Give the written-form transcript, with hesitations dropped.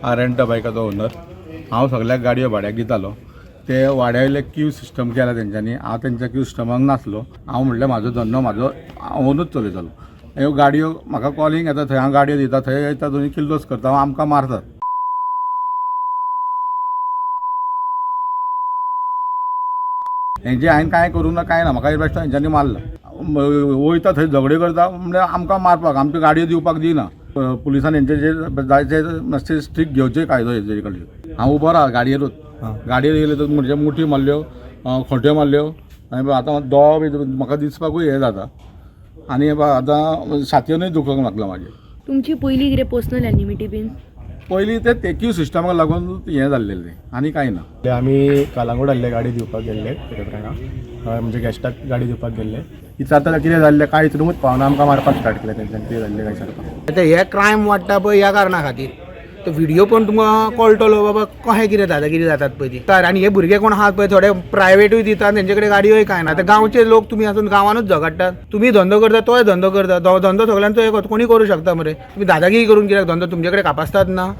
हांव rent बायकाचो owner. हांव सगल्याक गाडयो भाड्याक दितालो. ते वाड्या वयले क्यू सिस्टम केला तेंच्यांनी. हांव तेंच्या क्यू सिस्टमाक नासलो. हांव म्हणल्यार म्हाजो धंदो म्हाजो ओनूच चलयतालो. ह्यो गाडयो म्हाका कॉलिंग येता, थंय हांव गाडयो दिता, थंय येता दोनी किल्लोस करता, आमकां मारतात. हेंचे हांवें कांय करूंक ना, कांय ना. म्हाका बेश्टो हेंच्यांनी मारला. वयता थंय झगड्यो करता, म्हणल्यार आमकां मारपाक आमच्यो गाडयो दिवपाक दिना. पुलिसान हेंचे जे जाय ते मातशे स्ट्रीक घेवचे कायदो हेजे कडल्यान. हांव उबो राव गाडयेरूच, गाडयेर येयले तर म्हणजे मुठी मारल्यो, खोंट्यो मारल्यो आनी आतां दोळो बी म्हाका दिसपाकूय हें जाता आनी आतां छातयेनूय दुखोंक लागला म्हाजें. तुमची पयली कितें पर्सनल एनिमिटी बीन? पयलीं ते क्यू सिस्टमाक लागून हें जाल्लें तें आनी कांय ना. ते आमी कालांगूट आसले, गाडी दिवपाक गेल्ले एका फ्रेंडा, म्हणजे गेस्टाक गाडी दिवपाक गेल्ले. विचारता कितें जाल्लें काय विचारूंकच पावना, आमकां मारपाक स्टार्ट केलें तेंच्यांनी. कितें जाल्लें काय विचारपाक. आतां हे क्रायम वाडटा पळय ह्या कारणा खातीर. तो व्हिडियो पण तुमकां कळटलो बाबा कशें कितें दादागिरी जातात पळय ती. तर आनी हे भुरगे कोण आहात पळय, थोडे प्रायवेटूय दितात, तेंचे कडेन गाडयोय कांय ना. आतां गांवचे लोक तुमी आसून गांवानूच झगडटात. तुमी धंदो करता, तोय धंदो करता, धंदो सगळ्यांचो एक, कोणी करूं शकता मरे. तुमी दादागिरी करून कित्याक धंदो तुमचे कडेन कापास्ताद ना.